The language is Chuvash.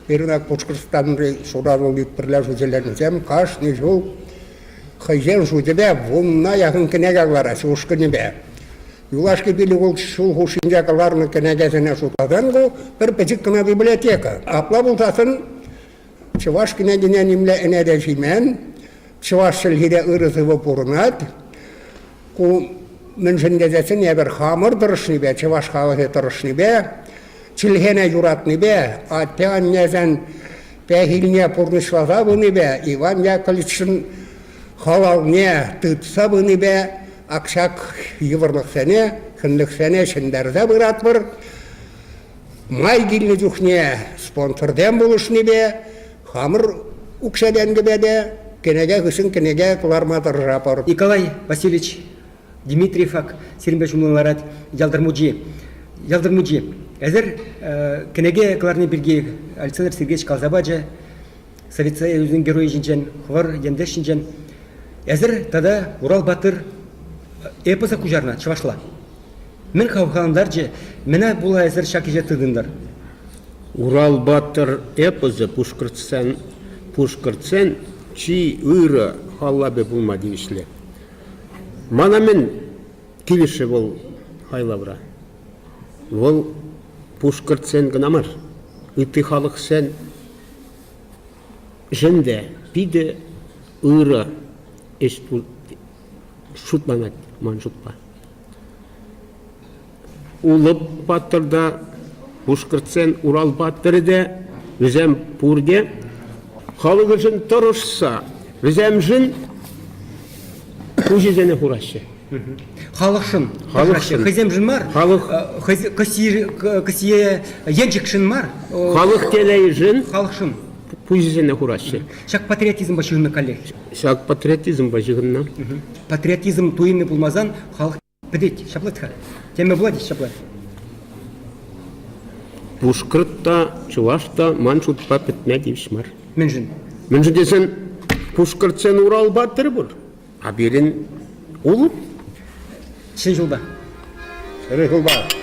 Пирӗн ак Пушкӑртстанри Шуравӑл пӗрлешӳ членӗсем кашни ҫул хӑйсен шучӗпе вунна яхӑн кӗнеке кӑлараҫҫӗ ушкӑнӗпе. Юлашки пилӗк ҫул хушшинче кӑларнӑ кӗнекесене шутласан ку пӗр пӗчӗк кӑна библиотека. Апла пулсассӑн чӑваш кӗнекине нимле ӗне те ҫимен, чӑваш чӗлхире ырӑ-сывӑ пурӑнать. Ку мӗншӗн тесессӗн эпир хамӑр тӑрӑшнипе, чӑваш халӑхӗ тӑрӑшнипе, чӗлхене юратнипе, атте-аннесен пехилне пурнӑҫласа пынипе, Иван Яковлевичӑн халалне тытса пынипе ак ҫак йывӑрлӑхсене, хӗнлӗхсене ҫӗнтерсе пыратпӑр. Май килнӗ чухне спонсорсем пулӑшнипе, хамӑр укҫа-тенкӗпе те кӗнеке хыҫҫӑн кӗнеке кӑларма тӑрӑшатпӑр. Николай Васильевич Дмитриев ак сирӗнпе ҫумлӑн ларать Ялтӑр мучи. Ялтӑр мучи, эсир кӗнеке кӑларни пирки Александр Сергеевич каласа пачӗ. Совет Союзӗн геройӗ ҫинчен, хӑвӑр ентеш ҫинчен. Эсир тата Урал-Батыр эпоса куҫарнӑ чӑвашла. Мӗн хавхалантарчӗ, мӗне пула эсир ҫак ӗҫе тытӑнтӑр? Урал-Батыр эпосӗ Пушкӑртстан, пушкӑртсен чи ырӑ халлапӗ пулма тивӗҫлӗ. Мана мӗн килӗшрӗ вӑл хайлавра? Вӑл пушкӑртсен кӑна мар, ытти халӑхсен те питӗ ырӑ ӗҫ шутланать ман шутпа. Улӑп паттӑр та, пушкӑртсен Урал паттӑрӗ те, вӗсем пурте халӑхӗшӗн тӑрӑшса, вӗсемшӗн пуҫӗсене хураҫҫӗ. Халӑхшӑн, халӑхшӑн. Хӑйсемшӗн мар, халӑх кӑсье енчӗкшӗн мар. Халӑх телейӗшӗн, халӑхшӑн пуҫӗсене хураҫҫӗ. Ҫак патриотизмпа ҫыхӑннӑ каллех. Ҫак патриотизмпа ҫыхӑннӑ. Патриотизм туйӑмӗ пулмасан халӑх пӗтет. Ҫапла-ха. Теме пулать ҫапла. Пушкӑрт та, чӑваш та ман шутпа пӗтме тивӗҫ мар. Мӗншӗн? Мӗншӗн тесен пушкӑртсен Урал паттӑрӗ пур. А пирӗн улӑп. Ҫӗн ҫулпа. Ҫӗнӗ ҫулпа.